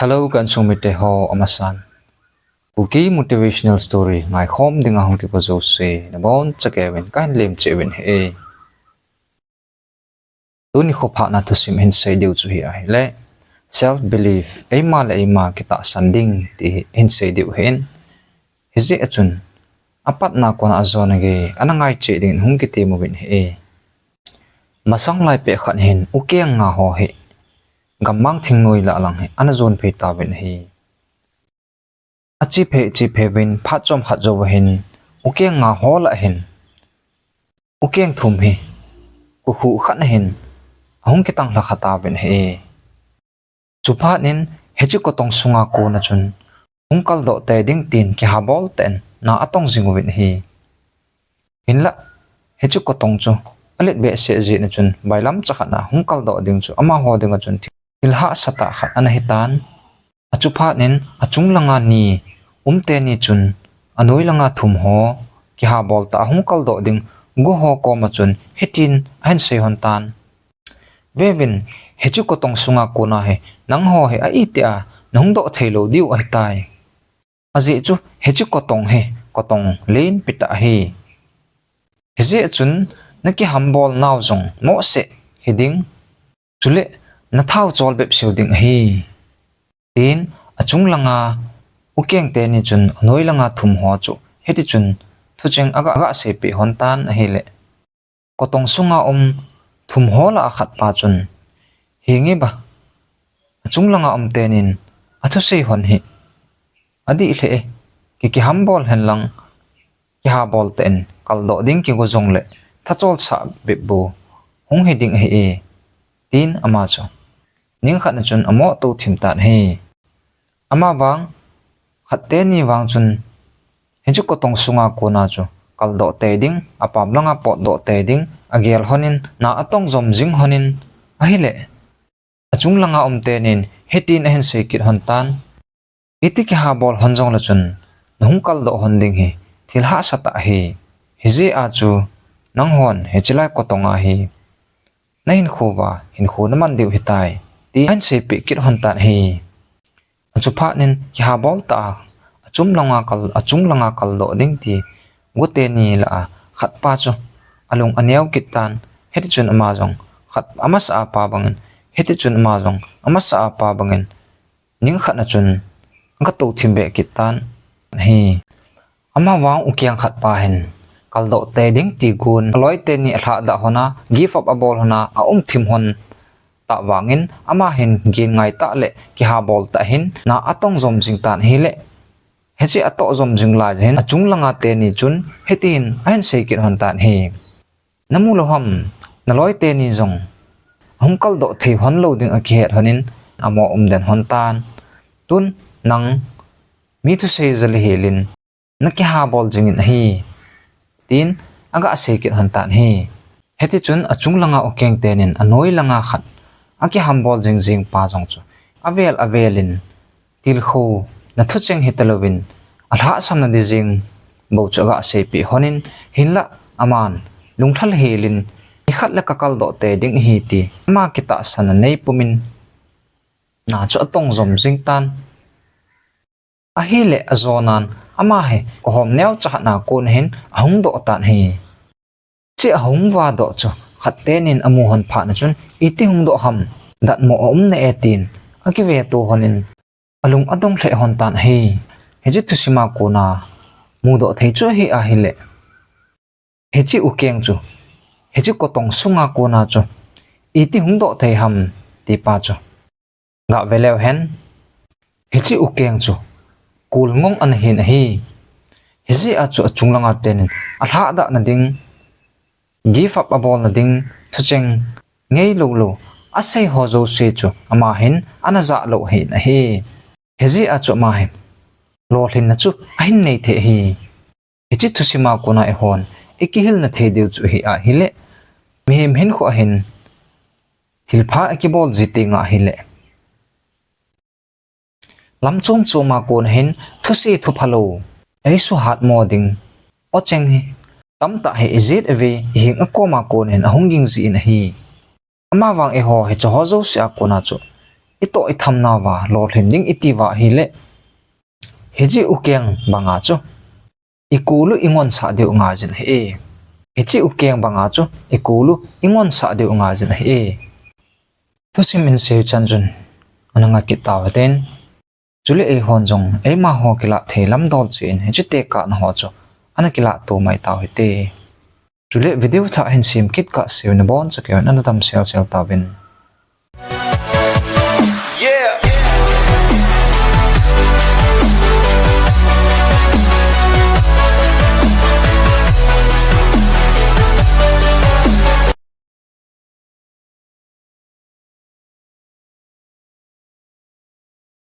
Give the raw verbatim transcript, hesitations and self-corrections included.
Hello, ka insung mite ho amasan. Kuki motivational story ngaikhom dinga hung kikou jouse, nabonchauvin kahin lemcheh uvin ahi. Tuni khophatna thusim hinsei diu chu hi ahile, self belief, eima le eima kitahsan ding ti hinsei diu ahin. Hijeh a chun, apatna kona ajona gei, ana ngaicheh dingin hung kitem uvin ahi. Masang lai pet khat hin, ukeng nga ho hi, gammang thingnoi lah lang hi, ana jon phei tauvin ahi. Ache phei, che phei uvin, phat chomkhat jouva hin, ukeng nga ho lah hin, ukeng thum hi, kukhuh khat a hin, ahung kitanglha kha tauvin ahi. Chuphat in, hiche kotong sunga kona chun, hung kaldoh tei ding tin kihabol tah in, na atong jing uvin ahi. Hinlah, hiche kotong chu, alet behseh jeh in chun, bailam chakhat na hung kaldoh ding chu, amaho dinga chun, thil hahsatah khat ana hitan. Achuphat in, achung langa ni, um teni chun, anoi langa thum ho, kihabol tah a hung kaldoh ding, go ho koma chun, hitin ahin sei lhon tan. Veuvin, hiche kotong sunga kona hi, nangho hi a itih a, nahung doh theilou diu ahitai. Ajeh chu, hiche kotong hi, kotong lenpi tah ahi. Hijeh chun, nakihambol nau jong mohseh hiding, chule nathao chol bep seu ding ahi. Tin, achung langa ukeng teni chun anoi langa thum ho chu hitichun thucheng aga, aga seipeh lhon tan ahile. Kotong sunga um thum ho lah a khat pa chun, henge ba, achung langa um tenin athusei lhon hi adih lheh e, ki, kihambol hen lang, kihabol tah in kaldoh ding kigo jongle thacholsah bep bou hung hiding ahi e, tin ama chu ningkhat na chun amoh tou thim tan ahi. Amavang, khat teni vang chun, hiche kotong sunga kona chu kaldoh tei ding, apam langa potdoh tei ding, agel lhonin, na atong jom jing lhonin, ahile, achung langa um tenin, hitin ahin sei kit lhon tan. Iti kihabol lhon jongle chun, nahung kaldoh lhon ding hi, thil hahsatah ahi. Hijeh a chu, nanghon, hiche lai kotonga hi, nahinkho uva, hinkho naman diu ahitai, tin ahin seipeh kit lhon tan ahi. Achuphat in kihabol tah a, achung langa kal, achung langa kaldoh ding ti, go teni lah a, khat pa chu, alung aneo kit tan, hitichun ama jong, khat amasa a pa bangin, hitichun ama jong, amasa a pa bangin, ningkhat na chun, aga tou thim beh kit tan ahi. Amavang ukeng khat pa hin, kaldoh tei ding ti gon, aloi teni alhahdah lhona, give up abol lhona, aum thim lhon tah vangin, ama hin gin ngai tah le kihabol tah hin, na atong jom jing tan ahile. Hiche atoh jom jing lai hin, achung langa teni chun, hitin ahin sei kit lhon tan ahi. Namu lou ham, naloi teni jong, ahung kaldoh thei lhon lou ding akihet lhonin, amoh um den lhon tan. Tun, nang, mi thusei jali helin, nakihabol jingin ahi, tin aga sei kit lhon tan ahi. Hitichun achung langa ukeng tenin anoi langa khat akihambol jing jing pa jong chu avel avelin tilkhou na thucheng hitalouvin alhahsamna ding jing bou chu aga seipeh lhonin hinlah aman lunglhal helin nikhat le kakaldoh tei ding ahi ti ama kitahsan anei pumin na chu atong jom jing tan. Ahile ajonan, ama hi, kihom neo chakhat na kon hin, ahung doh tan ahi. Hiche ahung vadoh chu, khat tenin amu lhon phat na chun, iti hung doh ham, datmo aum na e tin, akiveto lhonin, alung adong lheh lhon tan ahi. Hiche thusima kona, mudoh thei chu ahi ahile. Hiche ukeng chu, hiche kotong sunga kona chu, iti hung doh thei ham, ti pa chu. Gah ve leu hen, hiche ukeng chu, kul ngong ana hin ahi. Hijeh a chu achung langa tenin, alhahdah na ding, give up abol na ding, thucheng, ngei lou lou, asei ho jouse chu, ama hin, ana jah lou hin ahi. Hijeh a chu ama hin, lolhinna chu, ahin nei thei ahi. Hiche thusima kona eihon, ikihilna thei diu chu hi ahile, mihem hinkho ahin, thilpha ikibol ji teng ahile. Lam chom choma kona hin, thuse thuphalou, eisuhat mo ding, ocheng hi, tamtah hi ijet uve, iheng a koma konin ahung ging jin ahi. Amavang eiho hiche ho jouse a kona chu itoh itham nauva lolhin ding iti uva ahile, hiche ukeng banga chu ikulu ingonsah diu ngai jin ahi. Hiche ukeng banga chu ikulu ingonsah diu ngai jin ahi. Thusim in sei chan chun ana ngah kit tau hite. Chule eihon jong eimaho kilah thei lam dol cheh in hiche tekahna ho chu ana kilah to mai tau hite. Chule video thah hin sem kit kah seuvin abonchauvin ana dam selsel tauvin.